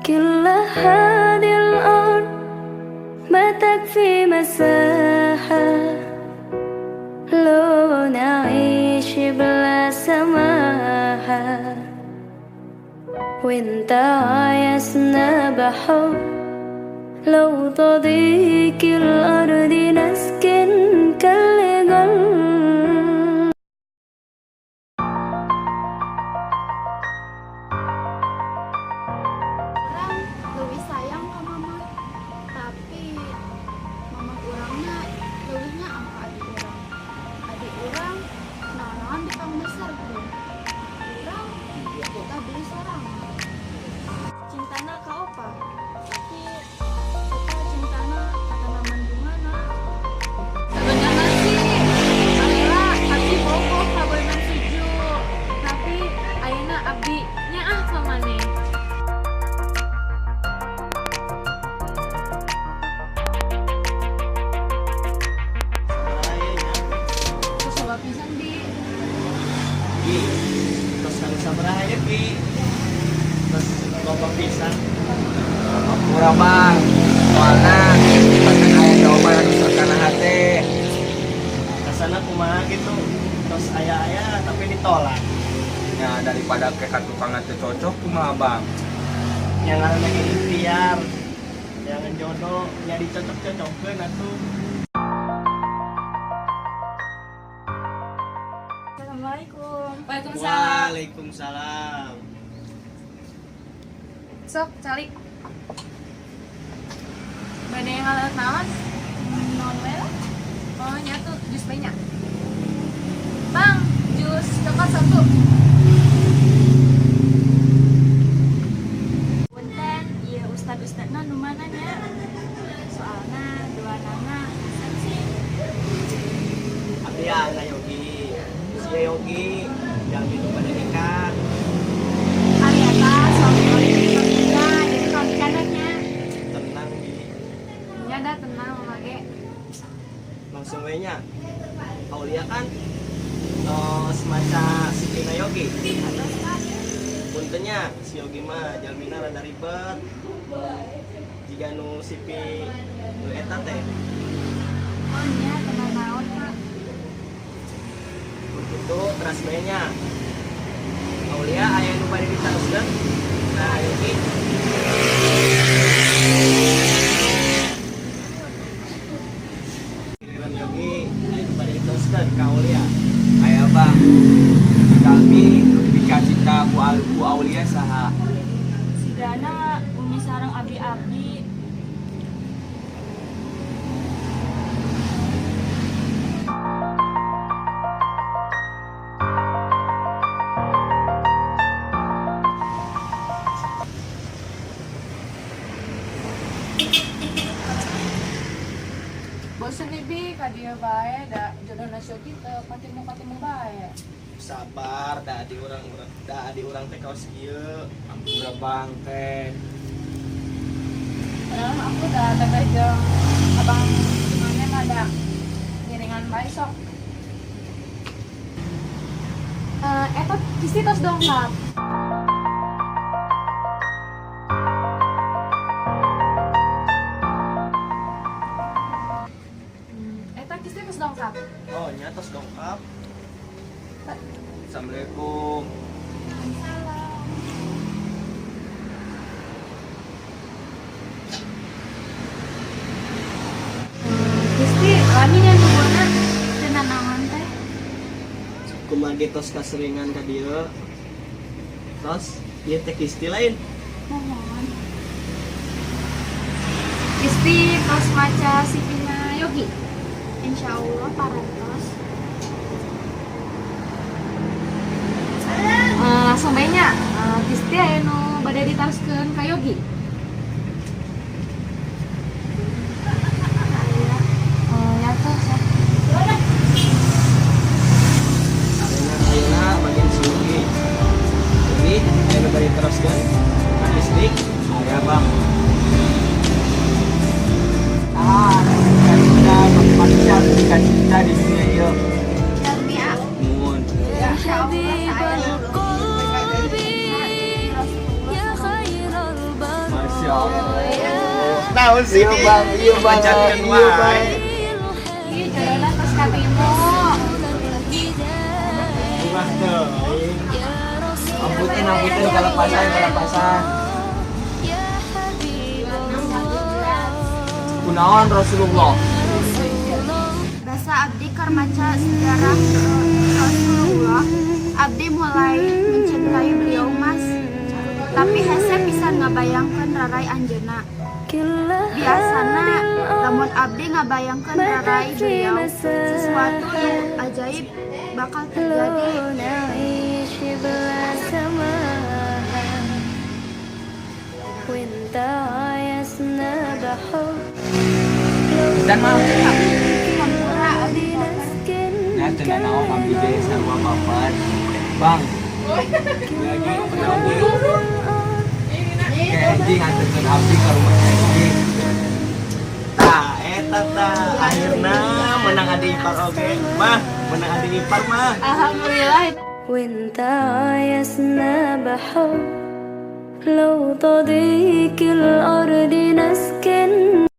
كل هذه الأرض ما تكفي مساحة لو نعيش بلا سماحة، وانت عايزنا بحب، لو تضيق الأرض نسكن كالجل. Urang lebih sayang ke mama, tapi mama urangnya lebihnya sama adik urang. Adik urang naon-naon dipangbesarkeun, urang kita beli sorangan. Cintana ka opa, tapi opa cintana ka tanaman bungana. Sebenarnya sih, baheula abdi bogoh ka Boy Suju. Tapi ayeuna abdi nyaah ka maneh. Sabaraha nya? Coba pisan, Bi. Ki, tos kali sabaraha ya, Ki? Tos loba pisan. Murah, Bang, soalnya bahkan aya jawaban anu kana hate. Kasana kumaha gitu? Tos aya-aya tapi ditolak. Ya, daripada ke ka tukang teu cocok, kumaha, Bang? Yang ngaranna ge ikhtiar. Jangan jodoh, nya dicocok-cocokkeun atuh. Assalamualaikum. Waalaikumsalam. Waalaikumsalam. Sok, calik. Bade ngaleut naon? Non we lah. Oh, nya tuh jus banyak. Bang, jus coklat satu. Punten, ieu ustad-ustadna nu mana nya? Soalna duanana sih. Abdi ya Yogi. Si Yogi yang gitu pada nikah. Ari eta suami kita jadi kalau nikah nya. Tenang, Bi. Nya dah tenang mama ge. Langsung we nya. Aulia kan tos maca CV-na Yogi. Atos, Pak. Punten nya, si Yogi mah jalmina rada ribet. Jiga nu CV nu eta teh. Oh nya, tenang naon, Pak. Begitu teras we nya. Aulia, aya nu bade ditaroskeun? Nah, Yogi. Giliran Yogi, aya nu bade diteruskeun ka Aulia? Aya, Bang. Kami dikacinta ku Aulia saha? Sigana umi sareng abdi-abdi. Bosen nih, Bi, ka dieu bae da jodohna si Yogi teu katimu-katimu bae. Sabar, da adi urang, da adi urang teh kaos kieu. Ampura, Bang, teh. Padahal mah aku udah teteh jeung abang gimana mah ada ngiringan bae sok. Eh, eta Kisti tos dongkap. Eta Kisti tos dongkap. Oh, nya tos dongkap. Assalamualaikum. Salam. Kisti, lami nya nungguna. Teu naon teh. Kumaha ge tos kaseringan ka dieu. Tos, ieu teh Kisti lain? Mohon. Kisti tos maca CV-na Yogi. Insya Allah parantos. Eh, langsung bae nya. Eh, Kisti aya nu bade ditaroskeun ka Yogi? Aya. Eh, nya tuh sok. Ayeuna ayeuna bagian si Yogi. Yogi, aya nu bade diteruskeun ka Kisti? Aya, Bang. Ah, cinta manusia cinta. Naon sih? Iya, Bang. Iya, Bang. Pancatkeun Iya, wae. Bang. Ih, jodohna tos katimu. Bunga teuing. Amputin, amputin kalepasan, kalepasan. يا حبيب الله. Kunaon Rasulullah? Basa abdi keur maca sejarah Rasulullah, abdi mulai mencintai beliau, Mas. Tapi hese pisan ngabayangkeun rarai anjeunna. كل Biasana lamun abdi ngabayangkeun rarai beliau, sesuatu nu ajaib bakal terjadi. لو نعيش بلا سماها وانت عايزنا بحب. Dan mah Hampura, abdi baper. نسكن nya teu nanaon, abdi ge sarua baper. Bang. Lagi kunaon deui? Kenji nganterkeun abdi ka rumah Kenji. Tah, eta tah akhirna menang adik ipar oge. Mah, menang adik ipar mah. Alhamdulillah. وانت عايزنا بحب، لو تضيق الأرض نسكن.